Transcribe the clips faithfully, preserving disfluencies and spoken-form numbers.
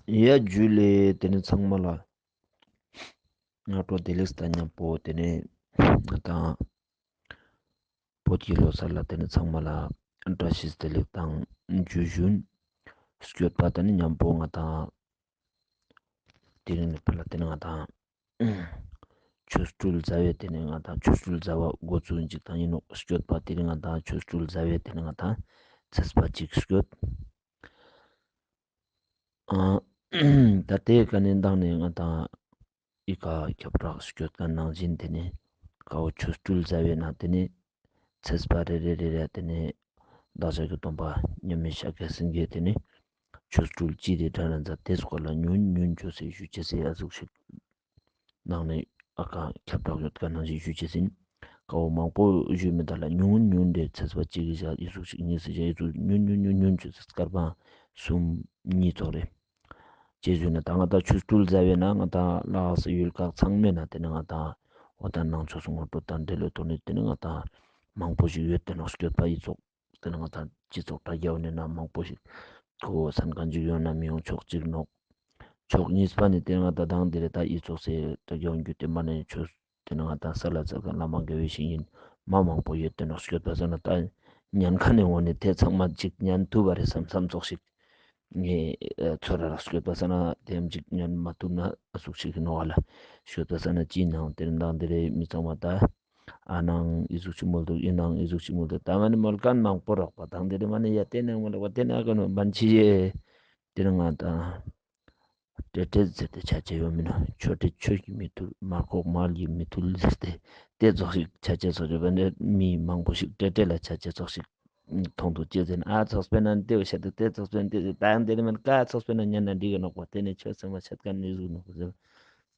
ཡ་ཇུ་ལེ། ཏེ་ནེ་ཚང་མ་ལ་སྔ་དྲོ་བདེ་ལེགས་དང་ཉམ་པོ་ཏེ་ནེ་ང་དང་བོད་ཀྱི་ལོ་གསར་ལ་ཏེ་ནེ་ཚང་མ་ལ་བཀྲ་ཤིས་བདེ་ལེགས་དང་ཇུ་ཞུན། སྐྱོད་པ་ཏེ་ནེ་ཉམ་པོ་ང་དང་དེ་རིང་ནེ་ཕར་ལ་ཏེ་ནེ་ང་དང་ཆོ་འཕྲུལ་ཟླ་བའི་ཏེ་ནེ་ང་དང་ཆོ་འཕྲུལ་ཟླ་བ་འགོ་ཚུགས་ཅིག་དང་ཨིན་ནོག། སྐྱོད་པ་དེ་རིང་ང་དང་ཆོ་འཕྲུལ་ཟླ་བའི་ཏེ་ནེ་ང་དང་ཚེས་པ་ཅིག་སྐྱོད། ཨ་ད་ཏེ་ཀ་ནེ་མདང་ནེ་ང་དང་ཨི་ཀ་ཁྱབ་བསྒྲགས་སྐྱོད་ཀ་ནང་བཞིན་ཏེ་ནེ་ཀ་བོ་ཆོ་འཕྲུལ་ཟླ་བའི་ནང་ཏེ་ནེ་ཚེས་པ་རེ་རེ་རེ་རེ་ཏེ་ནེ་བདག་ཅག་གི་སྟོན་པ་མཉམ་མེད་ཤཱཀྱ་སེང་གེ་ཏེ་ནེ་ཆོ་འཕྲུལ་ཅི་རེ་འགྲན་ན་མཛད་དེ་སྐོར་ལ་ཉུང་ཉུང་ཅོས་སེ་ཞུ་ཅེས་སེ་ཨ་ཟུག་ཞིག་ནང་ནེ་ཨ་ཀ་ཁྱབ་བསྒྲགས་ཡོད་ཀ་ནང་བཞིན་ཞུ་ཅེས་ཨིན། ཀ་བོ་མང་པོ་ཞུ་མི་ད་ལ་ཉུང་ཉུང་རེ་ཚེས་པ་ཅིག་གི་ཞག་ཨི་ཟུག་ཞིག་ཉིས་སེ་ཞག་ཨི་ཟུག་ཉུང་ཉུང་ཉུང་ཉུང་ཅོས་སེ་སྐར་མ་གསུམ་གཉིས་ཙོགས་རེ། ཅི་ཞུ་ན་ད་ང་དང་ཆོ་འཕྲུལ་ཟླ་བའི་ནང་ང་དང་ལ་དྭགས་སི་ཡུལ་ཁག་ཚང་མའི་ནང་ཏེ་ནེ་ང་དང་འོ་ད་ནང་ཆོས་སུ་ངོ་སྤྲོད་དང་འབྲེལ་ལོ་ཐོག་ནེ་ཏེ་ནེ་ང་དང་མང་པོ་ཞིག་ཡོད་ཏེ་ནོག། སྐྱོད་པ་ཨི་ཙོགས་ཏེ་ནེ་ང་དང་སྤྱི་ཚོགས་དྲ་རྒྱ་བོ་ནེ་ན་མང་པོ་ཞིག་ཁོ་སན་ཁན་ཅིག་ཡོང་ན་མི་ཡོང་ཕྱོགས་གཅིག་ནོག། ཕྱོགས་གཉིས་པ་ནེ་ཏེ་ནེ་ང་དང་དང་ཏེ་རེ་ད་ཨི་ཙོགས་སེ་དྲ་རྒྱ་བོ་གྱུད་དེ་མ་ནེ་ཆོས་ཏེ་ནེ་ང་དང་ས་ལ་ཚ་ཁན་བླ་མ་དགེ་བའི་བཤེས་གཉེན་མ་མང་པོ་ཡོད་ཏེ་ནོག། སྐྱོད་པ་ཟེར་ན་ད་ཉན་ཁན་ནི་ངོ་ནེ་ཏེ་ཚང་མ་ཅིག་ཉན་ཐུབ་པ་རེ་སམ་སམ་ཙོགས་ཤིག་ངེ་ཚོར་ར་སྐྱོད་པ་ས་ན་ཏེ་ཡང་ཅིག་ཉན་མ་ཐུབ་ན་ཨ་ཟུག་ཞིག་ནོག་ཨ་ལ། སྐྱོད་པ་ས་ན་ཅི་ནང་ཏེ་རིང་དང་ཏེ་རེ་མི་ཚང་མ་ད་ཨ་ནང་ཨི་ཟུག་ཅིག་མོལ་དུག་ཨི་ནང་ཨི་ཟུག་ཅིག་མོལ་དུག་ད་མ་ནི་མོལ་ཁན་མང་པོ་རག་པ་དང་ཏེ་རེ་མ་ནི་ཡ་ཏེ་ནང་མོལ་ལ་བ་ཏེ་ནང་ཀ་ནོ་བན་ཆི་ཡེ་ཏེ་རིང་ང་དང་ཏྲེ་ཏྲེ་ཟེར་ཏེ་ཆ་ཅེས་ཡོད་མིན་ན། ཆོ་ཏྲེ་ཆོས་ཀྱི་མི་ཐུལ། མར་ཁོག་མར་གྱི་མི་ཐུལ་ཟེར་ཏེ་ཏེ་ཙོགས་ཤིག་ཆ་ཅེས་ཙོགས་ཤིག་བན་ཏེ་མི་མང་པོ་ཞིག་ཏྲེ་ཏྲེ་ལ་ཆ་ཅེས་ཙོགས་ཤིག་མཐོང་དུག་ཅི་ཟེར་ན་ཨ་ཙོགས་པེ་ན་ཏེ་བོ་ཤད་དེ་ཏེ་ཙོགས་པེ་ན་ཏེ་ཟེར་ད་ཡང་ཏེ་ནི་མན་ཀ་ཙོགས་པེ་ན་ཉན་ན་འགྲིག་གི་ནོག་པ། ཏེ་ནི་ཆོས་ཚང་མ་ཆད་ཁན་ནི་ཟུག་ནོག་ཟེར།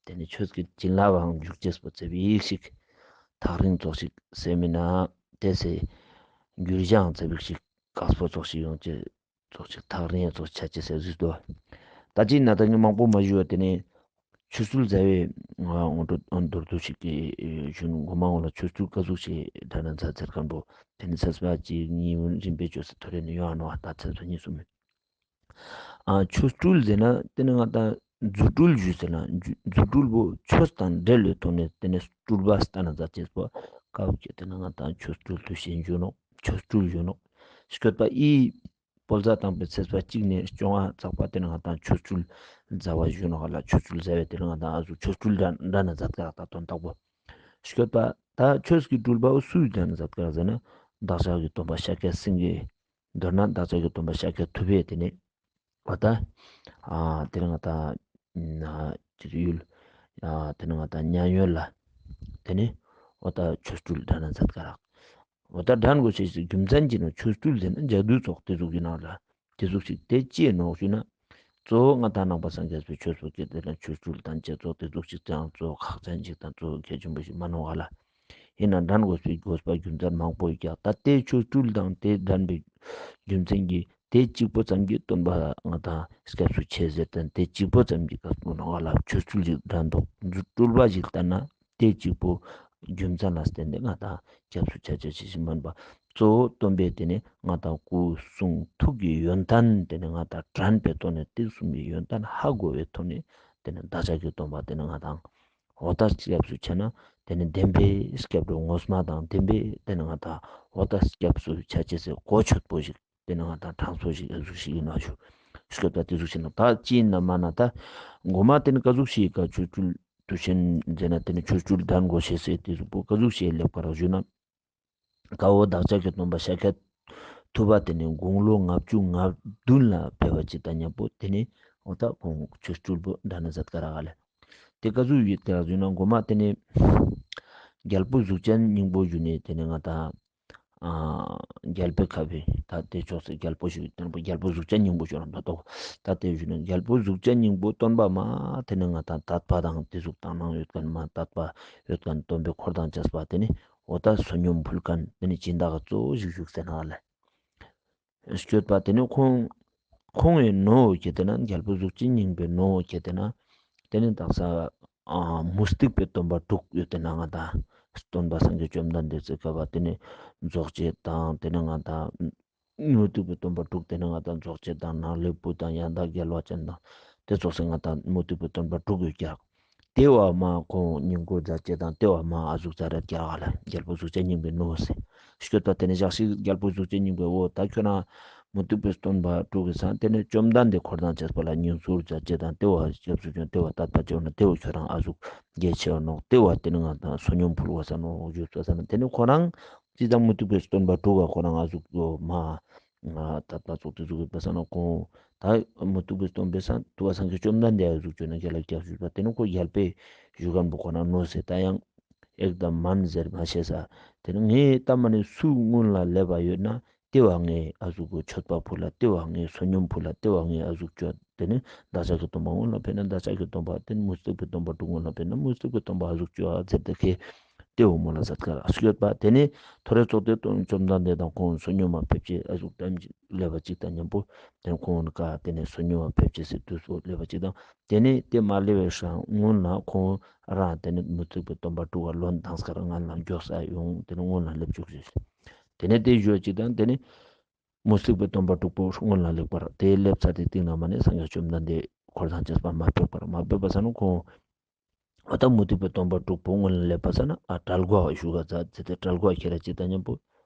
ཏེ་ནི་ཆོས་ཀྱི་བྱིན་རླབས་འང་འཇུག་ཅེས་པོ་ཙེ་བིག་ཞིག་ཐག་རིང་ཙོགས་ཤིག་སེ་མིན་ན་ཏེ་སེ་འགྱུར་བྱང་ཙེ་བིག་ཞིག་དཀགས་པོ་ཙོགས་ཤིག་ཡོང་ཅེས་ཙོགས་ཤིག་ཐག་རིང་ཡ་ཙོགས་ཆ་ཅེས་སེ་ཟུག་དུག། ད་ཅི་ན་ད་ངས་མང་པོ་མ་ཞུ་བ་ཏེ་ནི་ཆོ་འཕྲུལ་ཟླ་བའི་ང་ངོ་སྤྲོད་མདོར་བསྡུས་ཤིག་གི་ཞུ་ན་གོ་མ་འོ་ལ་ཆོ་འཕྲུལ་ཀ་ཟུག་ཤིག་འགྲན་ན་མཛད་ཟེར་ཁན་པོ་ཏེ་ནི་ཚེས་པ་ཅིག་གཉིས་རིམ་པས་ཅོས་སེ་ཐོ་རེ་ནི་ཡོང་ང་ནོག་ད་ཚེས་པ་གཉིས་གསུམ་མེད། ཨ་ཆོ་འཕྲུལ་ཟེར་ན་ཏེ་ནི་ང་དང་རྫུ་འཕྲུལ་ཞུ་ཟེར་ན་རྫུ་རྫུ་འཕྲུལ་པོ་ཆོས་དང་འབྲེལ་བའི་ཐོག་ནེ་ཏེ་ནི་སྤྲུལ་པ་སྟན་ན་མཛད་ཅེས་པོ་ཀ་བོ་ཁྱེད་ཏེ་ནི་ང་དང་ཆོ་འཕྲུལ་དུས་ཆེན་ཞུ་ནོག། ཆོ་འཕྲུལ་ཞུ་ནོག། སྐྱོད་པ་ཨི་བོད་ཟླ་དང་པོའི་ཚེས་པ་གཅིག་ནེ་བཅོ་ལྔ་ཚག་པ་ཏེ་ནི་ང་དང་ཆོ་འཕྲུལ་ཟླ་བ་ཞུ་ནོག་ལ། ཆོ་འཕྲུལ་ཟླ་བའི་ཏེ་ནི་ང་དང་ཨ་ཟུག་ཆོ་འཕྲུལ་འགྲན་འགྲན་ན་མཛད་ཀ་རག་ད་དོན་དག་པོ། སྐྱོད་པ་ད་ཆོས་ཀྱི་སྤྲུལ་པ་བོ་སུས་འགྲན་ན་མཛད་ཀ་རག་ཟེར་ན་བདག་ཅག་གི་སྟོན་པ་ཤཱཀྱ་སེང་གེ། མདོར་ན་བདག་ཅག་གི་སྟོན་པ་ཤཱཀྱ་ཐུབ་པས་ཏེ་ནི་འོ་ད་ཨ་ཏེ་ནི་ང་དང་ཨ་ཅི་ཡུལ་ཨ་ཏེ་ནི་ང་དང་མཉན་ཡོད་ལ་ཏེ་ནི་འོ་ད་ཆོ་འཕྲུལ་འགྲན་ན་མཛད་ཀ་རག། འོ་ད་འགྲན་དགོས་ཤེས་སི་རྒྱུ་མཚན་ཅི་ནོག། ཆོ་འཕྲུལ་ཟེར་ན་ཇ་དུ་ཙོགས་ཏེ་ཟུག་ཨིན་ནོག་ལ། ཏེ་ཟུག་ཅིག་ཏེ་ཅི་ནོག་ཞུ་ན་གཙོ་བོ་ང་དང་ནང་པ་སངས་རྒྱས་པའི་ཆོས་པོ་ཁྱེད་ཏེ་ན་ཆོ་འཕྲུལ་དང་བཅས་ཙོགས་ཏེ་ཟུག་ཅིག་ཏེའང་གཙོ་བོ་ཁག་ཅན་ཅིག་དང་གཙོ་བོ་གལ་ཆེན་པོ་ཞིག་མན་ནོག་ལ། ཨིན་ན་འགྲན་དགོས་པའི་དགོས་པ་རྒྱུ་མཚན་མང་པོ་ཡོད་ཀྱག། ད་ཏེ་ཆོ་འཕྲུལ་དང་ཏེ་འགྲན་པའི་རྒྱུ་མཚན་གྱིས་ཏེ་གཅིག་པོ་ཙམ་གྱིས་སྟོན་པ་ང་དང་སྐྱབས་སུ་མཆི་ཟེར་ཏེ་ཏེ་གཅིག་པོ་ཙམ་གྱིས་སྐབས་སུ་ནོག་ལ། ཆོ་འཕྲུལ་ཞིག་འགྲན་དུག། སྤྲུལ་པ་ཞིག་ལྟར་ན་ཏེ་གཅིག་པོ་རྒྱུ་མཚན་ལ་བརྟེན་ཏེ་ང་དང་སྐྱབས་སུ་ཆ་ཆ་ཅེས་ཤིག་མན་པ། གཙོ་བོ་སྟོན་པས་ཏེ་ནི་ང་དང་སྐུ་གསུང་ཐུགས་ཀྱི་ཡོན་ཏན་ཏེ་ནི་ང་དང་དྲན་པའི་ཐོག་ནེ་ཏེ་གསུམ་གྱི་ཡོན་ཏན་ཧ་གོ་བའི་ཐོག་ནེ་ཏེ་ནི་བདག་ཅག་གི་སྟོན་པ་ཏེ་ནི་ང་དང་འོ་ད་སྐྱབས་སུ་ཆ་ན་ཏེ་ནི་བདེན་པའི་སྐྱབས་འགྲོ་ངོ་མ་དང་བདེན་པའི་ཏེ་ནི་ང་དང་འོ་ད་སྐྱབས་སུ་ཆ་ཅེས་སི་གོ་ཆོད་པོ་ཞིག་ཏེ་ནི་ང་དང་དྲང་སྲོང་ཞིག་ཨ་ཟུག་ཞིག་ཨིན་ནོག་ཞུ། སྐྱོད་པ་ཏེ་ཟུག་ཞིག་ནོག། ད་ཅི་ཨིན་ན་མ་ན་ད་གོ་མ་ཏེ་ནི་ཀ་ཟུག་ཞིག་ག་ཆོ་འཕྲུལ་དུས་ཆེན་ཟེར་ན་ཏེ་ནི་ཆོ་འཕྲུལ་འགྲན་དགོས་ཤེས་སི་ཏེ་ཟུག་པོ་ཀ་ཟུག་ཞིག་ལེབ་ཀ་རག་ཞུ་ན། ཀ་བོ་བདག་ཅག་གི་སྟོན་པ་ཤཱཀྱ་ཐུབ་པ་ཏེ་ནི་དགུང་ལོ་ལྔ་བཅུ་ང་བདུན་ལ་ཕེབས་པ་ཅིག་དང་མཉམ་པོ་ཏེ་ནི་འོ་ད་ཁོང་ཆོ་འཕྲུལ་པོ་འགྲན་ན་མཛད་ཀ་རག་ལེ། ཏེ་ཀ་ཟུག་ཡོད་ཀ་རག་ཞུ་ན་གོ་མ་ཏེ་ནི་རྒྱལ་པོ་གཟུགས་ཅན་སྙིང་པོ་ཞུ་ནི་ཏེ་ནི་ང་དང་ཨ་རྒྱལ་པོའི་ཁབ་པའི་ད་ཏེ་ཕྱོགས་སི་རྒྱལ་པོ་ཞིག་ཡོད་ཏེ་ནི་རྒྱལ་པོ་གཟུགས་ཅན་སྙིང་པོ་ཞུ་རང་ད་ཏོ་ད་ཏེ་ཞུ་ན་རྒྱལ་པོ་གཟུགས་ཅན་སྙིང་པོ་སྟོན་པ་མ་ཏེ་ནི་ང་དང་དད་པ་དང་ཏེ་ཟུག་དག་སྣང་ཡོད་ཁན་མ་དད་པ་ཡོད་ཁན་སྟོན་པའི་འཁོར་དང་བཅས་པ་ཏེ་ནི་འོ་ད་བསོད་སྙོམས་ཕུལ་ཁན་ཏེ་ནི་སྦྱིན་བདག་གཙོ་བོ་ཞིག་བཞུགས་ཟེར་ན་ལེ། སྐྱོད་པ་ཏེ་ནི་ཁོང་ཁོང་ངི་ནོ་ཁྱེད་ཏེ་ན་རྒྱལ་པོ་གཟུགས་ཅན་སྙིང་པོའི་ནོ་ཁྱེད་ཏེ་ན་ཏེ་ནི་དག་ས་ཨ་མུ་སྟེགས་པའི་སྟོན་པ་དྲུག་ཡོད་ཏེ་ན་ང་དང་སྟོན་པ་སངས་རྒྱས་བཅོམ་ལྡན་འདས་སི་སྐབས་པ་ཏེ་ནི་རྫོགས་བྱེད་དང་ཏེ་ནི་ང་དང་མུ་སྟེགས་པའི་སྟོན་པ་དྲུག་ཏེ་ནི་ང་དང་རྫོགས་བྱེད་དང་ནཱ་ལེནྡྲའི་བུ་དང་ཡང་དག་རྒྱལ་བ་ཅན་དང་ ཏེ་ཙོགས་སེ་ང་དང་མུ་སྟེགས་པའི་སྟོན་པ་དྲུག་གི་རྒྱག། ཏེ་བོ་མ་ཁོང་སྙིང་ཁུར་མཛད་ཅེས་དང་ཏེ་བོ་མ་ཨ་ཟུག་ཙ་ར་རྒྱག་ག་ལ་རྒྱལ་པོ་གཟུགས་ཅན་སྙིང་པོའི་ནུ་ཟེར་སྐྱོད་པ། ཏེ་ནེ་ཞག་ཅིག་རྒྱལ་པོ་གཟུགས་ཅན་སྙིང་པོའི་འོ་ད་ཁྱོད་རང་མུ་སྟེགས་པའི་སྟོན་པ་དྲུག་གི་སང་ཏེ་ནེ་བཅོམ་ལྡན་འདས་ཁོ་རང་ཅེས་པ་ལ་སྙིང་ཁུར་མཛད་ཅེས་དང་ཏེ་བོ་སྐྱབས་སུ་བྱོན་ཏེ་བོ་དད་པ་བྱོན་ན་ཏེ་བོ་ཁྱོད་རང་ཨ་ཟུག་རྒྱལ་ཆེ་བ་ནོག། ཏེ་བོ་ཏེ་ནེ་ང་དང་བསོད་སྙོམས་ཕུལ་བ་ས་ནོག་ཞུས་པ་ས་ན་ཏེ་ནེ་ཁོ་རང་ཅི་དང་མུ་སྟེགས་པའི་སྟོན་པ་དྲུག་ག་ཁོ་རང་ཨ་ཟུག་མ་ང་དད་པ་ཙོགས་ཏེ་ཟུག་ཡོད་པ་ས་ན་ཁོང་ད་མུ་སྟེགས་པའི་སྟོན་པའི་སང་ཐུབ་པ་སངས་རྒྱས་བཅོམ་ལྡན་འདས་ཨ་ཟུག་བྱོན་ན་རྒྱལ་ལ་རྒྱག་ཞུས་པ། ཏེ་ནེ་ཁོ་རྒྱལ་པོའི་བཞུགས་མཁན་པོ་ཁོ་རང་ནོ་ཟེར་ད་ཡང་ཨེག་དམ་མན་ཟེར་མ་ཤེས་ས། ཏེ་ནེ་ངའི་ལྟ་མ་ནེ་སུ་སྔོན་ལ་སླེབས་པ་ཡོད་ན་ཏེ་བོ་ངའི་ཨ་ཟུག་གི་མཆོད་པ་ཕུལ་ལ་ཏེ་བོ་ངའི་བསོད་སྙོམས་ཕུལ་ལ་ཏེ་བོ་ངའི་ཨ་ཟུག་ཅོ། ཏེ་ནེ་བདག་ཅག་གི་སྟོན་པ་སྔོན་ལ་ཕེབས་ན་བདག་ཅག་གི་སྟོན་པ་ཏེ་ནེ་མུ་སྟེགས་པའི་སྟོན་པ་དྲུག་སྔོན་ལ་ཕེབས་ན་མུ་སྟེགས་པའི་སྟོན་པ་ཨ་ཟུག་ཅོ་ཨ་ཟེར་ཏེ་ཁེ་ཏེ་བོ་མོལ་ལ་མཛད་ཀ་ལ་སྐྱོད་པ། ཏེ་ནེ་ཐོ་རེ་ཙོགས་ཏེ་བཅོམ་ལྡན་འདས་དང་ཁོང་བསོད་སྙོམས་མ་ཕེབས་ཅེས་ཨ་ཟུག་ཏམ་ཅིག་སླེབས་པ་ཅིག་དང་མཉམ་པོ་ཏེ་ནེ་ཁོང་ཀ་ཏེ་ནེ་བསོད་སྙོམས་མ་ཕེབས་ཅེས་སི་དུས་སུ་སླེབས་པ་ཅིག་དང་ཏེ་ནེ་ཏེ་མ་སླེབས་པའི་སང་སྔོན་ལ་ཁོང་རང་ཏེ་ནེ་མུ་སྟེགས་པའི་སྟོན་པ་དྲུག་ག་ལོ་མདང་སྐར་ང་ལ་མགྱོགས་ས་ཡོང་ཏེ་ནེ་སྔོན་ལ་སླེབས་བཅུག་ཅེས། ཏེ་ནེ་ཏེ་ཞུ་བ་ཅིག་དང་ཏེ་ནེ་མུ་སྟེགས་པའི་སྟོན་པ་དྲུག་པོ་སྔོན་ལ་སླེབས་པར་ཏེ་སླེབས་ཚར་ཏེ་སྟིང་ནེ་མ་ནེ་སངས་རྒྱས་བཅོམ་ལྡན་འདས་འཁོར་དང་བཅས་པ་མ་ཕེབས་པར་མ་ཕེབས་པ་ས་ན་ཁོང་འོ་ད་མུ་སྟེགས་པའི་སྟོན་པ་དྲུག་པོ་སྔོན་ལ་སླེབས་པ་ས་ན་ཨ་གྲལ་གོ་བ་བཞུགས་ག་ཛད་ཟེར་ཏེ་གྲལ་གོ་བ་ཁྱེར་ར་ཅིག་དང་མཉམ་པོ་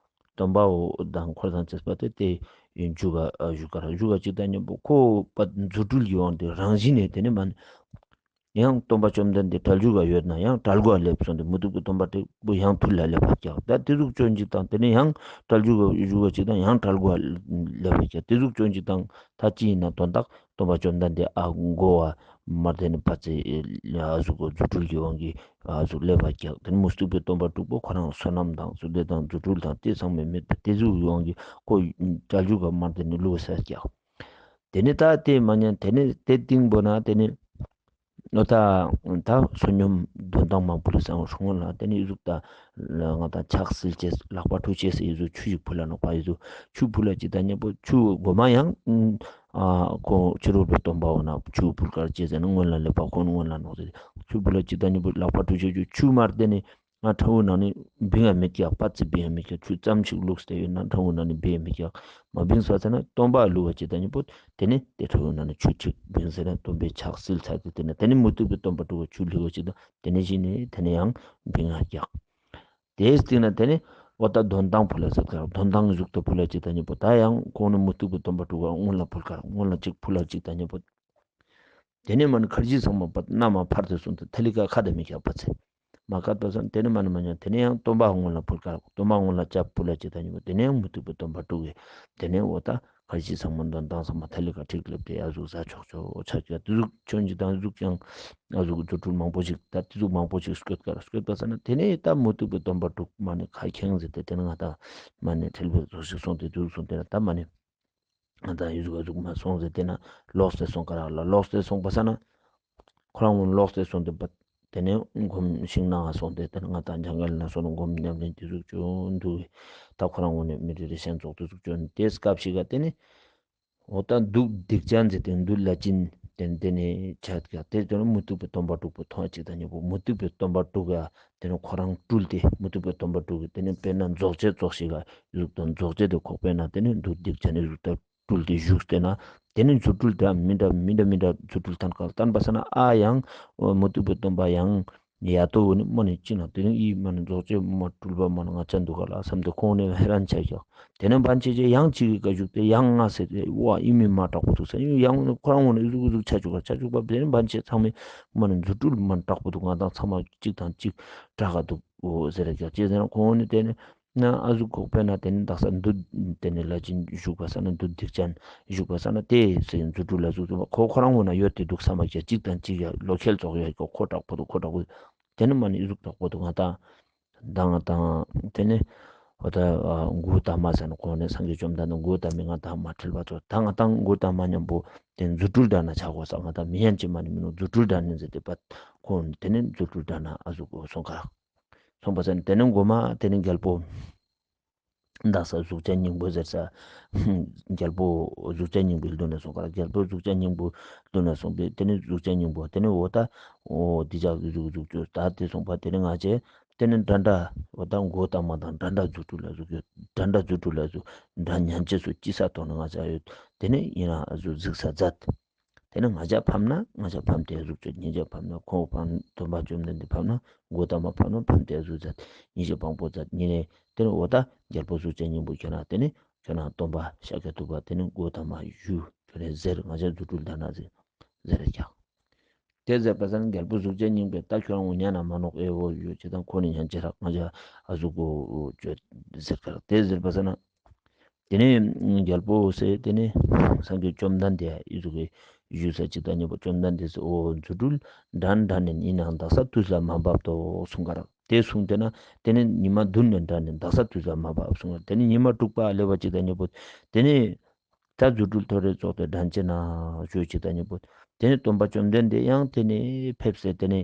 སྟོན་པ་འོ་དང་འཁོར་དང་བཅས་པ་ཏེ་ཏེ་ཡུན་བཞུགས་ག་བཞུགས་ག་ར་བཞུགས་ག་ཅིག་དང་མཉམ་པོ་ཁོ་པ་རྫུ་འཕྲུལ་གྱི་དབང་དུ་རང་བཞིན་ནེ་ཏེ་ནེ་མ་ནེ་ཡང་སྟོན་པ་བཅོམ་ལྡན་འདས་གྲལ་མཇུག་ག་ཡོད་ན་ཡང་གྲལ་མགོ་སླེབས་སོང་སྟེ་མུ་སྟེགས་པའི་སྟོན་པ་དྲུག་པོ་ཡང་ཐུར་ལ་སླེབས་པ་རྒྱག། ད་ཏེ་ཟུག་ཅོ་ཅིག་དང་ཏེ་ནེ་ཡང་གྲལ་མཇུག་ག་ཞུགས་པ་ཅིག་དང་ཡང་གྲལ་མགོ་སླེབས་པ་རྒྱག། ཏེ་ཟུག་ཅོ་ཅིག་དང་ད་ཅི་ཨིན་ན་དོན་དག་སྟོན་པ་བཅོམ་ལྡན་འདས་ཨ་མགོ་བ་མར་ཏེ་ནེ་ཕར་ཚུར་ཨ་ཟུག་གི་རྫུ་འཕྲུལ་གྱི་དབང་གིས་ཨ་ཟུག་སླེབས་པ་རྒྱག། ཏེ་ནེ་མུ་སྟེགས་པའི་སྟོན་པ་དྲུག་པོ་ཁོ་རང་བསོད་ནམས་དང་ཚུལ་ཏེ་དང་རྫུ་འཕྲུལ་དང་ཏེ་ཚང་མ་མེད་པ་ཏེ་ཟུག་གི་དབང་གིས་ཁོ་གྲལ་མཇུག་ག་མར་ཏེ་ནེ་ལུས་ས་རྒྱག། ཏེ་ནེ་ད་ཏེ་མ་ཉན་ཏེ་ནེ་ཏེ་སྟིང་པོ་ན་ཏེ་ནེ་འོ་ད་ད་བསོད་སྙོམས་འདོན་སྟངས་མང་པོ་ལ་སང་སྔོན་ལ་ཏེ་ནེ་ཨི་ཟུག་ད་ང་དང་ཕྱག་བསིལ་ཅེས་ལག་པ་འཁྲུ་ཅེས་སི་ཨི་ཟུག་ཆུ་ཞིག་ཕུལ་ལ་ནོག་པ། ཨི་ཟུག་ཆུ་ཕུལ་ལ་ཅིག་དང་མཉམ་པོ་ཆུ་གོ་མ་ཡང་ཨ་ཁོ་ཕྱི་རོལ་པའི་སྟོན་པ་འོ་ན་ཆུ་ཕུལ་ཀ་ཅེས་ཟེར་ན་སྔོན་ལ་སླེབས་པ་ཁོང་སྔོན་ལ་ནོག་ཟེར་ཆུ་ཕུལ་ལ་ཅིག་དང་མཉམ་པོ་ལག་པ་འཁྲུ་ཅེས་ཆུ་མར་ཏེ་ནེ་ང་ཕྲ་བོ་ནང་ནེ་བིང་ང་མི་རྒྱག། པ་ཙི་བིང་ང་མི་རྒྱག། ཆུ་ཙམ་ཞིག་བླུགས་ཏེ་ཡོད་ན་ཕྲ་བོ་ནང་ནེ་བིང་ང་མི་རྒྱག། མ་བིངས་པ་ས་ན་སྟོན་པ་ལུས་པ་ཅིག་དང་མཉམ་པོ་ཏེ་ནེ་ཏེ་ཕྲ་བོ་ནང་ནེ་ཆུ་ཅིག་བིངས་ཟེར་ན་སྟོན་པའི་ཕྱག་བསིལ་ཚར་ཏེ་ཏེ་ནེ་ཏེ་ནེ་མུ་སྟེགས་པའི་སྟོན་པ་དྲུག་པོ་ཆུ་ལུས་པ་ཅིག་དང་ཏེ་ནེ་ཞིག་ནེ་ཏེ་ནེ་ཡང་བིང་ང་རྒྱག། ཏེའི་སྟིང་ནེ་ཏེ་ནེ་འོ་ད་འདོན་སྟངས་ཕུལ་ལ་ཟེར་ཀ་འདོན་སྟངས་ཨི་ཟུག་ཏོ་ཕུལ་ལ་ཅིག་དང་མཉམ་པོ་ད་ཡང་ཁོང་ནི་མུ་སྟེགས་པའི་སྟོན་པ་དྲུག་པོ་སྔོན་ལ་ཕུལ་ཀ་སྔོན་ལ་ཅིག་ཕུལ་ལ་ཅིག་དང་མཉམ་པོ། ཏེ་ནེ་མ་ནེ་ཁར་ཇི་ཚང་མ་པ་ན་མ་ཕར་ཏེ་སོང་སྟེ་ཐ་ལི་ཀ་ཁ་ཏེ་མི་རྒྱག་པ་ཚེ། མ་ཁ་ཏེ་སོང་ཏེ་ནེ་མ་ནེ་མ་ཉན་ཏེ་ནེ་ཡང་སྟོན་པ་སྔོན་ལ་ཕུལ་ཀ་སྟོན་པ་སྔོན་ལ་ཅིག་ཕུལ་ལ་ཅིག་དང་མཉམ་པོ་ཏེ་ནེ་ཡང་མུ་སྟེགས་པའི་སྟོན་པ་དྲུག་གི་ཏེ་ནེ་འོ་ད་ཁར་ཇི་ཚང་མ་འདོན་སྟངས་ཚང་མ་ཐ་ལི་ཀ་ཁྲིག་ལེབས་ཏེ་ཨ་ཟུག་ཟ་ཆོག་ཆོག་ཆ་ཅིག་ཏེ་ཟུག་ཅོ་ཅིག་དང་ཟུག་ཀྱང་ཨ་ཟུག་རྫུ་འཕྲུལ་མང་པོ་ཞིག་ད་ཏེ་ཟུག་མང་པོ་ཞིག་སྐྱོད་ཀ་སྐྱོད་པ་ས་ན་ཏེ་ནེ་ད་མུ་སྟེགས་པའི་སྟོན་པ་དྲུག་མ་ནེ་ཁ་ཁེངས་ཟེར་ཏེ་ཏེ་ནེ་ང་ད་མ་ནེ་ཁྲེལ་བའི་ཚོགས་ཤིག་སོང་སྟེ་ཏེ་ཟུག་སོང་སྟེ་ན་ད་མ་ནེ། ང་དང་ཨི་ཟུག་ཨ་ཟུག་མ་སོང་ཟེར་ཏེ་ན་ལོག་སྟེ་སོང་ཀ་རག་ལ་ལོག་སྟེ་སོང་པ་ས་ན། ཁོ་རང་ངོ་ལོག་སྟེ་སོང་སྟེ་པ། ཏེ་ནེ་སྒོམ་ཤིང་ནང་ང་སོང་སྟེ་ཏེ་ནེ་ང་དང་ཇང་གལ་ནང་སོང་ནེ་སྒོམ་ཉམས་ལེན་ཏེ་ཟུག་ཅོ་འདུག། ད་ཁོ་རང་ངོ་ནེ་མི་རེ་རེ་ཤན་ཙོགས་ཏེ་ཟུག་ཅོ་ཏེ་སྐབས་ཤིག་ག་ཏེ་ནེ། འོ་ད་བདུད་སྡིག་ཅན་ཟེར་ཏེ་བདུད་ལ་ཅིན་ཏེ་ནེ་ཆ་ཀ་ཏེ་ཏེ་ནེ་མུ་སྟེགས་པའི་སྟོན་པ་དྲུག་པོ་མཐོང་ཅིག་དང་མཉམ་པོ་མུ་སྟེགས་པའི་སྟོན་པ་དྲུག་ག་ཏེ་ནེ་ཁོ་རང་སྤྲུལ་ཏེ་མུ་སྟེགས་པའི་སྟོན་པ་དྲུག་གི་ཏེ་ནེ་དཔེར་ན་རྫོགས་བྱེད་ཙོགས་ཤིག་ག་ཡུག་དང་རྫོགས་བྱེད་དེ་ཁོག་པའི་ནང་ཏེ་ནེ་བདུད་སྡིག་ཅན་ནི་ཡུག་དང་སྤྲུལ་ཏེ་བཞུགས་ཏེ་ན་ཏེ་ནེ་རྫུ་འཕྲུལ་འདྲ་མི་འདྲ་མི་འདྲ་མི་འདྲ་རྫུ་འཕྲུལ་སྟན་ཀ་སྟན་པ་ས་ན་ཨ་ཡང་མུ་སྟེགས་པའི་སྟོན་པ་ཡང་ཡ་ཏོ་བོ་ནི་མ་ནེ་ཅི་ན་ཏེ་ནེ་ཨི་མ་ནེ་རྫོགས་བྱེད་མ་སྤྲུལ་པ་མ་ནེ་ང་ཅག་འདུག་ག་ལ་བསམ་སྟེ་ཁོང་ནི་ཧེ་རན་ཆ་ཀྱག། ཏེ་ནེ་བན་ཆེ་ཆེ་ཡང་ཅིག་གི་ཀ་བཞུགས་ཏེ་ཡང་ང་ཟེར་ཏེ་ཝ་ཨི་མི་མ་དྲག་པོ་འདུག་ས་ཡང་ཁོ་རང་ངོ་ནེ་ཨི་ཟུག་ཨི་ཟུག་ཆ་བཅུག་ག་ཆ་བཅུག་པ་ཏེ་ནེ་བན་ཆེ་ཚང་མས་མ་ནེ་རྫུ་འཕྲུལ་མ་ནེ་དྲག་པོ་འདུག། ང་དང་ཚང་མ་གཅིག་དང་གཅིག་དྲག་ག་འདུག་འོ་ཟེར་ར་ཀྱག་ཅེས་ཟེར་ན་ཁོང་ནི་ཏེ་ནེ་ན་ཨ་ཟུག་ཁོག་པའི་ནང་ཏེ་ནེ་དག་ས་འདུད་ཏེ་ནེ་ལ་ཅིན་བཞུགས་པ་ས་ན་བདུད་སྡིག་ཅན་བཞུགས་པ་ས་ན་ཏེ་སེ་རྫུ་འཕྲུལ་ལ་ཟུག་ཟུག་པ་ཁོ་ཁོ་རང་ངོ་ན་ཡོད་དེ་འདུག་ས་མ་ཀྱག་གཅིག་དང་གཅིག་ཡ་ལོ་ཁེལ་ཙོགས་ཡོད་ཀྱག་ཁོ་དྲག་པོ་འདུག་ཁོ་དྲག་པོ་འདུག། ཏེ་ནེ་མ་ནེ་ཨི་ཟུག་དྲག་པོ་འདུག་ང་དང་། ད་ང་དང་ཏེ་ནེ་འོ་ད་གུ་ཏ་མ་ཟེར་ན་ཁོང་ནི་སངས་རྒྱས་བཅོམ་ལྡན་འདས་གུ་ཏ་མི་ང་དང་མ་ཁྲེལ་བ་ཙོགས་ད་ང་དང་གུ་ཏ་མ་ཉམ་པོ་ཏེ་རྫུ་འཕྲུལ་འདྲ་ན་ཆ་གོས་ས་ང་དང་མི་ཡན་ཅི་མ་ནེ་མི་ནུག་རྫུ་འཕྲུལ་འདྲ་ནི་ཟེར་ཏེ་པ་ཁོང་ཏེ་ནེ་རྫུ་འཕྲུལ་འདྲ་ན་ཨ་ཟུག་གོ་སོང་ཀ་སོང་པ་ཟེར་ན་ཏེ་ནེ་གོ་མ་ཏེ་ནེ་རྒྱལ་པོ་དག་ས་གཟུགས་ཅན་སྙིང་པོ་ཟེར་ས་རྒྱལ་པོ་གཟུགས་ཅན་སྙིང་པོའི་མདུན་ན་སོང་ཀ་རྒྱལ་པོ་གཟུགས་ཅན་སྙིང་པོའི་མདུན་ན་སོང་པས་ཏེ་ནེ་གཟུགས་ཅན་སྙིང་པོ་ཏེ་ནེ་འོ་ད་འོ་འདི་ཅག་གི་གཟུགས་གཟུགས་ཅོ་ད་ཏེ་སོང་པ་ཏེ་ནེ་ང་ཅེ་ཏེ་ནེ་འདྲ་འདྲ་འོ་ད་གུ་ཏ་མ་དང་འདྲ་འདྲ་རྫུ་འཕྲུལ་ལ་ཟུག་ཡོད། འདྲ་འདྲ་རྫུ་འཕྲུལ་ལ་ཟུག་འདྲ་ཉན་ཅེས་སུ་ཅི་ས་ཐོག་ན་ང་ཅག་ཡོད། ཏེ་ནེ་ཡིན་ན་ཨ་ཟུག་གཟིགས་ས་མཛད། ཏེ་ནེ་ང་ཞ་ཕམ་ན་ང་ཞ་ཕམ་སྟེ་ཟུག་ཅོ། ཉེ་ཞ་ཕམ་ན་ཁོང་ཕམ། སྟོན་པ་བཅོམ་ལྡན་འདས་ཕམ་ན་མགོ་ཐ་མ་ཕམ་ན་ཕམ་སྟེ་ཟུག་མཛད། ཉེ་ཞ་དཔང་པོ་མཛད། ཉེ་ནེ་ཏེ་ནེ་འོ་ད་རྒྱལ་པོ་གཟུགས་ཅན་སྙིང་པོ་ཁྱོད་རང་ཏེ་ནེ་ཁྱོད་རང་སྟོན་པ་ཤཱཀྱ་ཐུབ་པ་ཏེ་ནེ་མགོ་ཐ་མ་ཞུ་ཁྱོད་རང་ཟེར། ང་ཞ་རྫུ་འཕྲུལ་ལྡན་ན་ཟེར་ཟེར་རེ་ཀྱག། ཏེ་ཟེར་པ་སང་རྒྱལ་པོ་གཟུགས་ཅན་སྙིང་པོས་ད་ཁྱོད་རང་ངུ་ཉན་ན་མ་ནོག། ཨེ་འོ་ཡོད་ཅི་དང་ཁོ་ནི་ཉན་ཅི་རག། ང་ཞ་ཨ་ཟུག་གོ་ཅོ་ཟེར་ཀར། ཏེ་ཟེར་པ་སང་ན་ཏེ་ནེ་རྒྱལ་པོ་ཟེར་ཏེ་ནེ་སངས་རྒྱས་བཅོམ་ལྡན་འདས་ཨི་ཟུག་གི་ཞུས་ས་ཅིག་དང་ཉམ་པོ་བཅོམ་ལྡན་འདས་ཟེར་འོ་རྫུ་འཕྲུལ་འགྲན་འགྲན་ནེ་ཨིན་ནའང་དག་ས་དུས་ལ་མ་བབ་ཏོག་གསུངས་ཀར། ཏེ་གསུངས་ཏེ་ན་ཏེ་ནེ་ཉི་མ་བདུན་ནེ་འགྲན་ནེ་དག་ས་དུས་ལ་མ་བབ་གསུངས་ཀར། ཏེ་ནེ་ཉི་མ་དྲུག་པ་ལེབ་བ་ཅིག་དང་ཉམ་པོ་ཏེ་ནེ་ད་རྫུ་འཕྲུལ་ཐོ་རེ་ཙོགས་ཏེ་འགྲན་ཅེས་ན་ཞུ་ཅིག་དང་ཉམ་པོ་ཏེ་ནེ་སྟོན་པ་བཅོམ་ལྡན་འདས་ཡང་ཏེ་ནེ་ཕེབས་སེ་ཏེ་ནེ་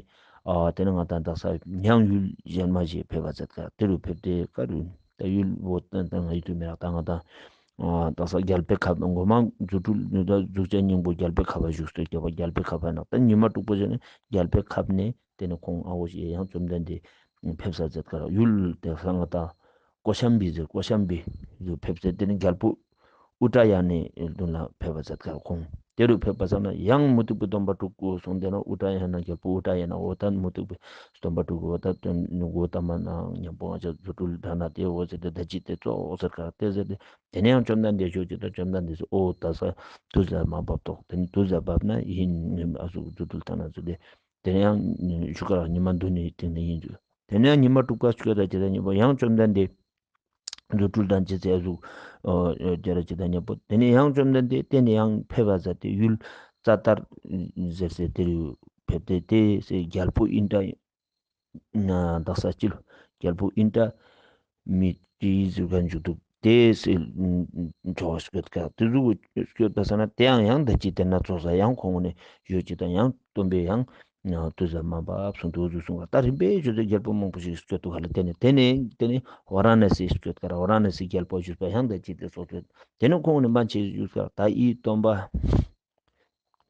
ཨ་ཏེ་ནེ་ང་དང་དག་ས་མྱང་ཡུལ་ཞན་མ་ཞིག་ཕེབས་པ་ཟེར་ཀ་ཏེ་རུ་ཕེབས་ཏེ་ཀ་རུ་ད་ཡུལ་བོ་ད་ང་ཡུལ་དུ་མེད་རག། ད་ང་དང་ཨ་དག་ས་རྒྱལ་པོའི་ཁབ་གོ་མ་རྫུ་འཕྲུལ་ད་གཟུགས་ཅན་སྙིང་པོ་རྒྱལ་པོའི་ཁབ་བ་བཞུགས་སྟེ་རྒྱལ་པོ་རྒྱལ་པོའི་ཁབ་བ་ནག། ད་ཉི་མ་དྲུག་པོ་ཞིག་ནེ་རྒྱལ་པོའི་ཁབ་ནེ་ཏེ་ནེ་ཁོང་ཨ་བོ་ཞིག་ཡང་བཅོམ་ལྡན་འདས་ཕེབས་ས་ཟེར་ཀ་རག། ཡུལ་དེ་ས་ང་དང་ཀོ་ཤམ་བི་ཟེར། ཀོ་ཤམ་བི་རུ་ཕེབས་སེ་ཏེ་ནེ་རྒྱལ་པོ་ཨུ་ཏྲ་ཡ་ནའི་མདུན་ལ་ཕེབས་པ་ཟེར་ཀ་རག་ཁོང་། ཏེ་རུ་ཕེབས་པ་སང་ན་ཡང་མུ་སྟེགས་པའི་སྟོན་པ་དྲུག་གོ་གསུངས་ཏེ་ན་ཨུ་ཏྲ་ཡ་ན་རྒྱལ་པོ་ཨུ་ཏྲ་ཡ་ན་འོ་ད་མུ་སྟེགས་པའི་སྟོན་པ་དྲུག་གོ་འོ་ད་སྟོན་མགོ་ཐ་མ་ན་ཉམ་པོ་ང་ཞ་རྫུ་འཕྲུལ་འགྲན་ན་ཏེ་འོ་ཟེར་ཏེ་ད་ཅི་ཏེ་ཙོགས་ཟེར་ཀ་རག། ཏེ་ཟེར་ཏེ་ཏེ་ནེ་ཡང་བཅོམ་ལྡན་འདས་ཞུ་ཅིག་དང་བཅོམ་ལྡན་འདས་ཟེར་འོ་དག་ས་དུས་ལ་མ་བབ་ཏོག། ཏེ་ནེ་དུས་ལ་བབ་ན་ཨིན་ཨ་ཟུག་རྫུ་འཕྲུལ་ཐ་ན་ཟེར་ཏེ་ཏེ་ནེ་ཡང་ཞུ་ཀ་རག། ཉི་མ་བདུན་ནེ་སྟིང་ནེ་ཨིན་ཟེར། ཏེ་ནེ་ཡང་ཉི་མ་དྲུག་པ་ཞུ་ཀ་རག་ཅིག་དང་ཉམ་པོ་ཡང་བཅོམ་ལྡན་འདས་རྫུ་འཕྲུལ་འགྲན་ཅེས་ཟེར་ཨ་ཟུག་ཨ་ཏེ་རུ་ཅིག་དང་ཉམ་པོ་ཏེ་ནེ་ཡང་བཅོམ་ལྡན་འདས་ཏེ་ནེ་ཡང་ཕེབས་པ་ཟེར་ཏེ་ཡུལ་ཙ་ཏར་ཟེར་སེ་ཏེ་རུ་ཕེབས་ཏེ་ཏེ་སེ་རྒྱལ་པོ་ཨིན་ཏྲ་ན་དག་ས་ཅི་ལོ་རྒྱལ་པོ་ཨིན་ཏྲ་མི་ཏྲི་ཟེར་ཁན་ཞིག་འདུག། ཏེ་སེ་ཆོ་བ་སྐྱོད་ཀ་ཏེ་ཟུག་སྐྱོད་པ་སང་ན་ཏེ་ཡང་ཡང་ད་ཅི་ཏེ་ན་ཙོགས་ས་ཡང་ཁོང་ནེ་ཡོད་ཅིག་དང་ཡང་སྟོན་པས་ཡང་དུས་ལ་མ་བབ་གསུངས་ཏེ་འོ་ཟུག་གསུངས་ཀ་ད་རིམ་པས་ཞུ་ཏེ་རྒྱལ་པོ་མང་པོ་ཞིག་སྐྱོད་དུག་ག་ལེ། ཏེ་ནེ་ཏེ་ནེ་ཏེ་ནེ་ཝ་ར་ཎ་སི་སྐྱོད་ཀ་རག། ཝ་ར་ཎ་སི་རྒྱལ་པོ་ཞུས་པ་ཡང་ད་ཅི་ཏེ་ཙོགས་སྐྱོད། ཏེ་ནེ་ཁོང་ནེ་མན་ཆེ་ཞུས་ཀ་ད་ཨི་སྟོན་པ་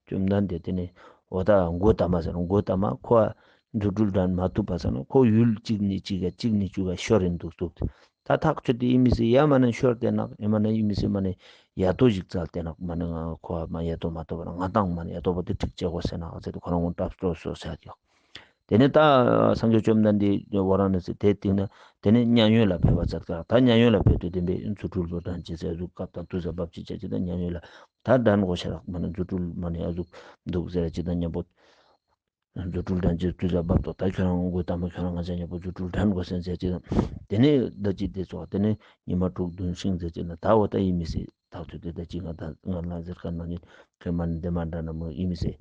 བཅོམ་ལྡན་འདས་ཏེ་ནེ་འོ་ད་མགོ་ཐ་མ་ཟེར་མགོ་ཐ་མ་ཁོ་རྫུ་འཕྲུལ་འགྲན་མ་ཐུབ་པ་སང་ན་ཁོ་ཡུལ་ཅིག་ནེ་ཅིག་ག་ཅིག་ནེ་ཅིག་ག་ཤོར་རིན་འདུག་འདུག། ད་ཐག་ཆོད་དེ་ཨི་མི་སེ་ཡ་མ་ནེ་ཤོར་ཏེ་ནག་ཡ་མ་ནེ་ཨི་མི་སེ་མ་ནེ་ཡ་ཏོ་ཞིག་བཙལ་ཏེ་ནག་མ་ནེ་ང་ཁོ་མ་ཡ་ཏོ་མ་ཐོབ་པ་ན་ང་དང་མ་ནེ་ཡ་ཏོ་པ་དེ་ཁྲིག་ཅེ་གོ་ཟེར་ན་ཨ་ཙེ་དེ་ཁོ་རང་ངོ་སྐྲག་སོ་སོ་ཟེར་ཡོད། ཏེ་ནེ་ད་སངས་རྒྱས་བཅོམ་ལྡན་འདས་ཝ་ར་ཎ་སི་ཏེ་སྟིང་ནེ་ཏེ་ནེ་མཉན་ཡོད་ལ་ཕེབས་པ་ཟེར་ཀ་ད་མཉན་ཡོད་ལ་ཕེབས་ཏེ་བདེན་པའི་རྫུ་འཕྲུལ་ལོ་འགྲན་ཅེས་ཟེར་ཨ་ཟུག་སྐབས་དང་དུས་ལ་བབ་ཅིག་ཅེས་ཅིག་དང་མཉན་ཡོད་ལ་ད་འགྲན་གོ་ཤ་རག་མ་ནེ་རྫུ་འཕྲུལ་མ་ནེ་ཨ་ཟུག་འདུག་ཟེར་ཅིག་དང་མཉམ་པོ་རྫུ་འཕྲུལ་འགྲན་ཅེས་དུས་ལ་བབ་ཏོག། ད་ཁྱོད་རང་མགོ་ཐ་མ་ཁྱོད་རང་ང་ཞ་མཉམ་པོ་རྫུ་འཕྲུལ་འགྲན་གོ་ཟེར་ཅིག་དང་ཏེ་ནེ་ད་ཅི་ཏེ་ཙོགས་ཏེ་ནེ་ཉི་མ་དྲུག་བདུན་ཤིང་ཟེར་ཅིག་ན་ད་འོ་ད་ཨི་མི་སེ་ཐག་ཆོད་དེ་ད་ཅི་ང་ད་ང་ལ་ཟེར་ཁན་མ་ནེ་ཁྱོད་མ་ནེ་དེ་མ་འདྲ་ན་མོ་ཨི་མི་སེ།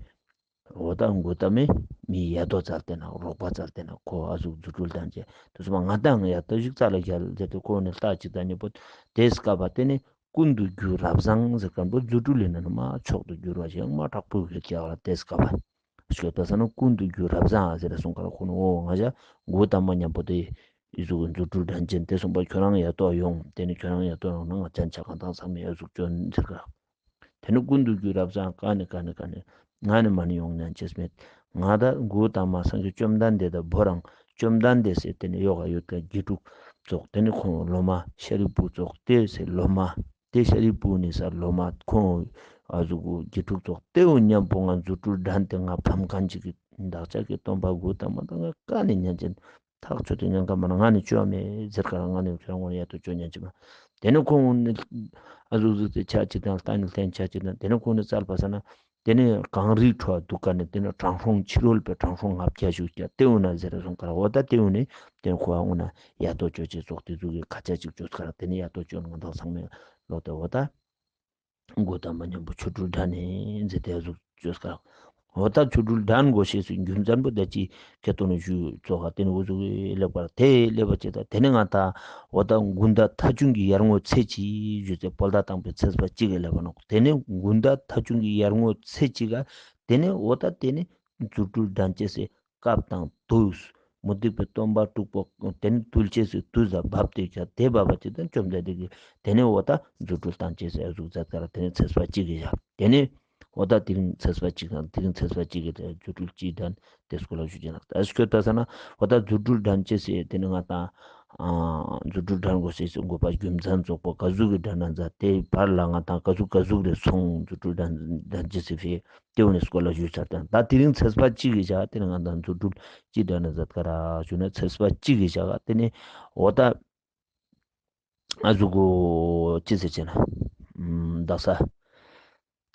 འོ་ད་མགོ་ཐ་མའི་མི་ཡ་ཏོ་བཙལ་ཏེ་ན་རོགས་པ་བཙལ་ཏེ་ན་ཁོ་ཨ་ཟུག་རྫུ་འཕྲུལ་འགྲན་ཅེས་དུས་སུ་མ་ང་དང་ཡ་ཏོ་ཞིག་བཙལ་ལ་རྒྱལ་ཟེར་ཏེ་ཁོ་ནེ་ལྟ་ཅིག་དང་མཉམ་པོ་ཏེ་སྐབས་པ་ཏེ་ནེ་ཀུན་ཏུ་རྒྱུ་རབ་བཟང་ཟེར་ཁན་པོ་རྫུ་འཕྲུལ་ལེན་ན་མ་མཆོག་ཏུ་གྱུར་བ་ཞིག་མ་དྲག་པོ་ཡོད་ཀྱག་ལ་ཏེ་སྐབས་པ་ཞུས་པ་སང་ན་ཀུན་ཏུ་རྒྱུ་རབ་བཟང་ཟེར་ར་སོང་ཀ་རག། ཁོ་ནེ་འོ་ང་ཞ་མགོ་ཐ་མ་མཉམ་པོ་ཏེ་ཨི་ཟུག་རྫུ་འཕྲུལ་འགྲན་ཅེས་ཏེ་སོང་པ་ཁྱོད་རང་ཡ་ཏོ་ཡོང་ཏེ་ནེ་ཁྱོད་རང་ཡ་ཏོ་ཡོང་ན་ང་ཅན་ཆ་གང་དང་ཚང་མའི་ཨ་ཟུག་ཅོ་ཟེར་ཀ་རག། ཏེ་ནེ་ཀུན་ཏུ་རྒྱུ་རབ་བཟང་ཀ་ནེ་ཀ་ནེ་ཀ་ནེ་ང་ནི་མ་ནེ་ཡོང་ཉན་ཅེས་མེད། ང་ད་མགོ་ཐ་མ་སངས་རྒྱས་བཅོམ་ལྡན་འདས་ད་བོ་རང་བཅོམ་ལྡན་འདས་སེ་ཏེ་ནེ་ཡོག་ག་ཡོད་ཀ་དགེ་ཕྲུག་ཙོགས་ཏེ་ནེ་ཁོང་སློབ་མ་ཤཱ་རིའི་བུ་ཙོགས་ཏེ་སེ་སློབ་མ་ཏེ་ཤཱ་རིའི་བུ་ནི་ས་སློབ་མ་ཁོང་ཨ་ཟུག་གི་དགེ་ཕྲུག་ཙོགས་ཏེ་བོ་མཉམ་པོ་ང་རྫུ་འཕྲུལ་འགྲན་ཏེ་ང་ཕམ་ཁན་ཅིག་གི་བདག་ཅག་གི་སྟོན་པ་མགོ་ཐ་མ་ད་ང་ཀ་ནེ་ཉན་ཅེས། ཐག་ཆོད་དེ་ཉན་ཁན་མ་ན་ང་ནི་ཅོ་མེད་ཟེར་ཀ་རག། ང་ནི་ཁྱོད་རང་ངོ་ཡ་ཏོ་ཅོ་ཉན་ཅེས་མ། ཏེ་ནེ་ཁོང་ནི་ཨ་ཟུག་ཟུག་ཏེ་ཆ་ཅིག་དང་ལྟ་ནི་ལྟན་ཆ་ཅིག་དང་ཏེ་ནེ་ཁོང་ནི་བཙལ་པ་སང་ན་ཏེ་ནེ་གངས་རིའི་ཁྲོད་དུག་ཀ་ནེ་ཏེ་ནེ་དྲང་སྲོང་ཕྱི་རོལ་པའི་དྲང་སྲོང་ལྔ་བརྒྱ་ཞིག་ཀྱང་ཏེ་འུ་ན་ཟེར་ར་སོང་ཀ་རག། འོ་ད་ཏེ་འུ་ནེ་ཏེ་ནེ་ཁོ་འུ་ན་ཡ་ཏོ་ཅོ་ཅེས་ཙོགས་ཏེ་ཟུག་གི་ཁ་ཆ་ཅིག་ཅོས་ཀ་རག། ཏེ་ནེ་ཡ་ཏོ་ཅོ་ནང་དང་ཚང་མའི་ལོག་སྟེ་འོ་ད། མགོ་ཐ་མ་མཉམ་པོ་ཆོ་འཕྲུལ་འགྲན་ནེ་ཟེར་ཏེ་ཨ་ཟུག་ཅོས་ཀ་རག། འོ་ད་ཆོ་འཕྲུལ་འགྲན་གོ་ཤེས་སི་རྒྱུ་མཚན་པོ་ད་ཅི་ཁེ་ཏོ་ནེ་ཞུ་ཙོགས་ཀ་ཏེ་ནེ་འུ་ཟུག་ལེབ་པ་རག། ཏེ་ལེབ་པ་ཅིག་ད་ཏེ་ནེ་ང་ད་འོ་ད་དགུན་ཟླ་ཐ་ཆུང་གི་ཡར་ངོའི་ཚེས་གཅིག་ཞུས་ཏེ་བོད་ཟླ་དང་པོའི་ཚེས་པ་གཅིག་གི་ལེབ་པ་ནོག། ཏེ་ནེ་དགུན་ཟླ་ཐ་ཆུང་གི་ཡར་ངོའི་ཚེས་གཅིག་ག་ཏེ་ནེ་འོ་ད་ཏེ་ནེ་རྫུ་འཕྲུལ་འགྲན་ཅེས་སི་སྐབས་དང་དུས། མུ་སྟེགས་པའི་སྟོན་པ་དྲུག་པོ་ཏེ་ནེ་ཐུལ་ཅེས་སི་དུས་ལ་བབ་སྟེ་ཀྱང་ཏེ་བབ་པ་ཅིག་དང་བཅོམ་ལྡན་འདས་ཀྱི་ཏེ་ནེ་འོ་ད་རྫུ་འཕྲུལ་བཏང་ཅེས་སི་ཨ་ཟུག་མཛད་ཀ་རག། ཏེ་ནེ་ཚེས་པ་གཅིག་གི་ཞག་ཏེ་ནེ་འོ་ད་དེ་རིང་ཚེས་པ་གཅིག་དང་དེ་རིང་ཚེས་པ་གཅིག་གི་རྫུ་འཕྲུལ་གཅིག་དང་ཏེ་སྐོར་ལ་ཞུ་ཅེས་ནོག། ད་སྐྱོད་པ་སང་ན་འོ་ད་རྫུ་འཕྲུལ་འགྲན་ཅེས་སི་ཏེ་ནེ་ང་དང་ ཨ་རྫུ་འཕྲུལ་འགྲན་དགོས་ཤེས་སི་དགོས་པ་རྒྱུ་མཚན་ཙོགས་པོ་ག་ཟུག་གི་འགྲན་ན་མཛད་དེ་བར་ལ་ང་དང་ག་ཟུག་ག་ཟུག་རེ་སོང་རྫུ་འཕྲུལ་འགྲན་འགྲན་ཅེས་སི་ཕི་དེ་འོ་ནི་སྐོར་ལ་ཞུས་ཚར་དང་ད་དེ་རིང་ཚེས་པ་གཅིག་གི་ཞག་དེ་ནི་ང་དང་རྫུ་འཕྲུལ་ཅི་འགྲན་ན་མཛད་ཀ་ར་ཞུ་ན་ཚེས་པ་གཅིག་གི་ཞག་དེ་ནི་འོ་ད་ཨ་ཟུག་གོ་ཅི་ཟེར་ཅེ་ན་ཨམ་དག་ས།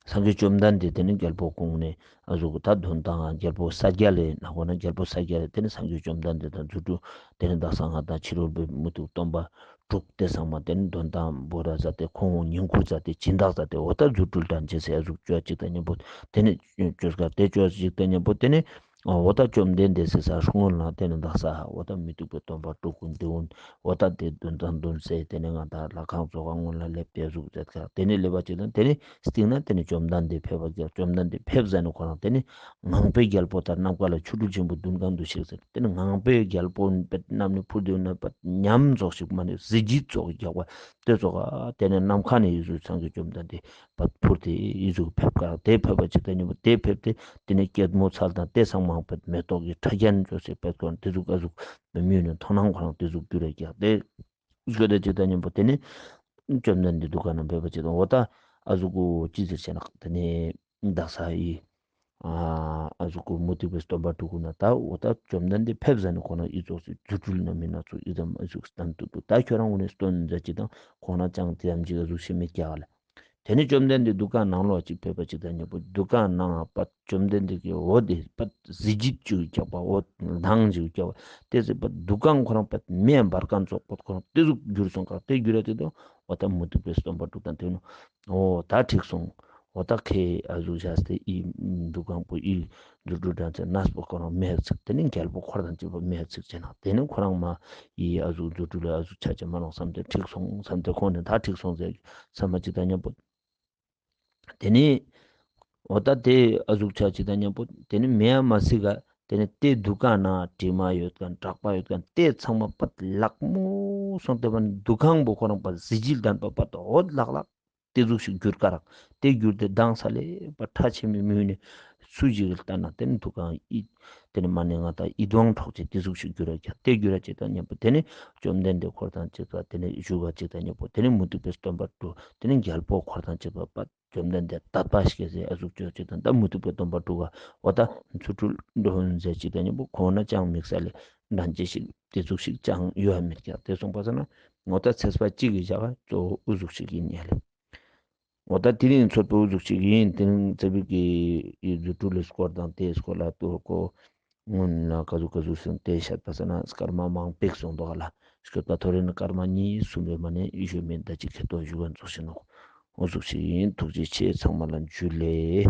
སངས་རྒྱས་བཅོམ་ལྡན་འདས་དེ་ནི་རྒྱལ་པོ་ཁོང་ནས་ཨ་ཟུག་ད་དོན་དང་རྒྱལ་པོ་ས་སྐྱ་ལས་ན་ཁོ་ན་རྒྱལ་པོ་ས་སྐྱ་ལས་དེ་ནི་སངས་རྒྱས་བཅོམ་ལྡན་འདས་དང་རྫུ་འཕྲུལ་དེ་ནི་དག་ས་ང་དང་ཕྱི་རོལ་པའི་མུ་སྟེགས་སྟོན་པ་དྲུག་དེ་ཚང་མ་དེ་ནི་དོན་དང་པོ་ར་མཛད་དེ་ཁོང་བསྙེན་བཀུར་མཛད་དེ་སྦྱིན་བདག་མཛད་དེ་འོ་ད་རྫུ་འཕྲུལ་འགྲན་ཅེས་སི་ཨ་ཟུག་བཅོ་ཅིག་དང་མཉམ་པོ་དེ་ནི་བཅོས་ཀ་དེ་བཅོ་ཅིག་དང་མཉམ་པོ་དེ་ནི་འོ་ད་བཅོམ་ལྡན་འདས་སི་ས་སྔོན་ལ་དེ་ནི་དག་ས་འོ་ད་མུ་སྟེགས་པའི་སྟོན་པ་དྲུག་ཀུན་དེ་འོ་ད་དེ་དོན་དང་དོན་ཟེར་དེ་ནི་ང་དང་ལྷ་ཁང་ཚོགས་ཁང་སྔོན་ལ་སླེབས་དེ་ཟུག་མཛད་ཀ་དེ་ནི་སླེབས་པ་ཅིག་དང་དེ་ནི་སྟིང་ན་དེ་ནི་བཅོམ་ལྡན་འདས་ཕེབས་པ་རྒྱལ་བཅོམ་ལྡན་འདས་ཕེབས་ཟ་ནི་ཁོ་རང་དེ་ནི་ངང་པའི་རྒྱལ་པོ་དང་ནམ་མཁའ་ལ་ཆོ་འཕྲུལ་ཆེན་པོ་འདུན་ཁང་དུ་གཤེགས་ཟེར་དེ་ནི་ངང་པའི་རྒྱལ་པོ་པད་གནམ་ནས་འཕུར་དེ་ན་པད་ཉམས་ཙོགས་ཤིག་མ་ནི་གཟི་བརྗིད་ཙོགས་རྒྱག་པ་དེ་ཙོགས་དེ་ནི་ནམ་མཁའ་ནས་ཡུལ་སུ་སངས་རྒྱས་བཅོམ་ལྡན་འདས་པད་འཕུར་དེ་ཡུལ་སུ་ཕེབས་ཀ་དེ་ཕེབས་པ་ཅིག་དང་མཉམ་པོ་དེ་ཕེབས་དེ་དེ་ནི་སྐྱེད་མོས་ཚལ་དང་དེ་ཚང་མ་པད་མེ་ཏོག་གི་ཕྲ་རྒྱན་ཙོགས་ཤིག་པད་ཀོ་དེ་ཟུག་ཨ་ཟུག་མི་ནི་མཐོང་སྣང་ཁོ་རང་དེ་ཟུག་འགྱུར་རེ་རྒྱག་དེ། བཅོ་ད་ཅིག་དང་མཉམ་པོ་དེ་ནི་བཅོམ་ལྡན་འདས་འདུ་ཁང་ནང་ཕེབས་པ་ཅིག་དང་འོ་ད་ཨ་ཟུག་གོ་ཅི་ཟེར་ཅེ་ན་དེ་ནི་དག་ས་ཡི་ཨ་ཟུག་གོ་མུ་སྟེགས་པའི་སྟོན་པ་དྲུག་ཀུན་ན་ད་འོ་ད་བཅོམ་ལྡན་འདས་ཕེབས་ཟ་ནི་ཁོ་ན་ཨི་ཙོགས་སི་རྫུ་འཕྲུལ་ན་མི་ན་ཚོ་ཨི་ཙམ་ཨ་ཟུག་སྟན་ཏུ་འདུག་ད་ཁྱོད་རང་ངོ་ནས་སྟོན་མཛད་ཅིག་དང་ཁོ་ན་ཅང་དེ་ཙམ་ཅིག་ཨ་ཟུག་ཤེས་མི་རྒྱག་ལ། དེ་ནི་བཅོམ་ལྡན་འདས་འདུ་ཁང་ནང་ལོགས་ཅིག་ཕེབས་པ་ཅིག་དང་མཉམ་པོ་འདུ་ཁང་ནང་པད་བཅོམ་ལྡན་འདས་ཀྱི་འོ་དེ་པད་གཟི་བརྗིད་ཅིག་རྒྱག་པ་འོ་མདངས་ཅིག་རྒྱག་པ་དེ་ཟེར་པད་འདུ་ཁང་ཁོ་རང་པད་མེ་འབར་མཁན་ཙོགས་པད་ཁོ་རང་དེ་ཟུག་གྱུར་སོང་ཀ་དེ་གྱུར་ར་དེ་དང་འོ་ད་མུ་སྟེགས་པའི་སྟོན་པ་དྲུག་དང་དེ་ནི་འོ་ད་འགྲིག་སོང་། འོ་ད་ཁེ་ཨ་ཟུག་བྱས་ཏེ་ཨི་འདུ་ཁང་པོ་ཨི་རྫུ་འཕྲུལ་འགྲན་ཚེ་གནས་པོ་ཁོ་རང་མེ་ཚིག་དེ་ནི་རྒྱལ་པོ་འཁོར་དང་བཅས་པ་མེ་ཚིག་ཅེ་ན་དེ་ནི་ཁོ་རང་མ་ཨི་ཨ་ཟུག་རྫུ་འཕྲུལ་ལ་ཨ་ཟུག་ཆ་ཅེས་མ་ནོག་བསམ་སྟེ་འགྲིག་སོང་བསམ་སྟེ་ཁོང་ནི་ད་འགྲིག་སོང་ཟེར་བསམ་པ་ཅིག་དང་མཉམ་པོ། དེ་ནི་འོ་ད་དེ་ཨ་ཟུག་ཆ་ཅིག་དང་མཉམ་པོ་དེ་ནི་མེ་ཡ་མ་སི་ག་དེ་ནི་དེ་འདུ་ཁང་ན་དྲི་མ་ཡོད་མཁན་གྲགས་པ་ཡོད་མཁན་དེ་ཚང་མ་པད་ལག་མོ་སོང་སྟེ་པ་འདུ་ཁང་པོ་ཁོ་རང་པད་གཟི་བརྗིད་ལྡན་པ་པད་འོད་ལག་ལག་དེ་ཟུག་ཞིག་གྱུར་ཀ་རག་དེ་གྱུར་ཏེ་མདངས་ས་ལེ་པ་ཁྲ་ཆེ་མི་མུན་ནི་སུ་ཞིག་ལྟ་ན་དེ་ནི་འདུ་ཁང་ཨི་དེ་ནི་མ་ནི་ང་ད་ཨི་དོང་འཕྲོག་ཅེས་དེ་ཟུག་ཞིག་གྱུར་ར་ཀྱང་དེ་གྱུར་ར་ཅིག་དང་མཉམ་པོ་དེ་ནི་བཅོམ་ལྡན་འདས་འཁོར་དང་བཅས་པ་དེ་ནི་བཞུགས་པ་ཅིག་དང་མཉམ་པོ་དེ་ནི་མུ་སྟེགས་པའི་སྟོན་པ་དྲུག་དེ་ནི་རྒྱལ་པོ་འཁོར་དང་བཅས་པ་པ་བཅོམ་ལྡན་འདས་དད་པ་སྐྱེས་སེ་ཨ་ཟུག་ཅོ་ཅིག་དང་ད་མུ་སྟེགས་པའི་སྟོན་པ་དྲུག་ག་འོ་ད་རྫུ་འཕྲུལ་འགྲན་ཟེར་ཅིག་དང་མཉམ་པོ་ཁོང་ན་ཅང་དམིགས་བསལ་ལེ་འགྲན་ཅེས་ཤིག་དེ་ཟུག་ཞིག་ཅང་ཡོད་མེད་ཀྱང་དེ་སོང་པ་ས་ན་འོ་ད་ཚེས་པ་གཅིག་གི་ཞག་གཙོ་བོ་འུ་ཟུག་ཞིག་ཡིན་ཡ་ལེ། འོ་ད་དེ་རིང་ཚོད་པོ་འུ་ཟུག་ཞིག་ཡིན། དེ་རིང་ཚེ་བིག་གི་ཡི་རྫུ་འཕྲུལ་ལི་སྐོར་དང་དེའི་སྐོར་ལ་ཏོ་ཀོ་སྔོན་ལ་ག་ཟུག་ག་ཟུག་སོང་དེ་བཤད་པ་ས་ན་སྐར་མ་མང་པེག་སོང་དོ་ག་ལ་སྐྱོད་པ་ཐོ་རེ་ནི་སྐར་མ་གཉིས་གསུམ་རེ་མ་ནེ་ཡི་ཞུ་མེད་ད་ཅིག་ཁེ་ཏོ་ཞུ་ག་ཚོགས་ཤིག་ནོག་འུ་ཟུག་ཞིག་ཡིན། ཐུགས་རྗེ་ཆེ། ཚང་མ་ལ་འཇུ་ལེ།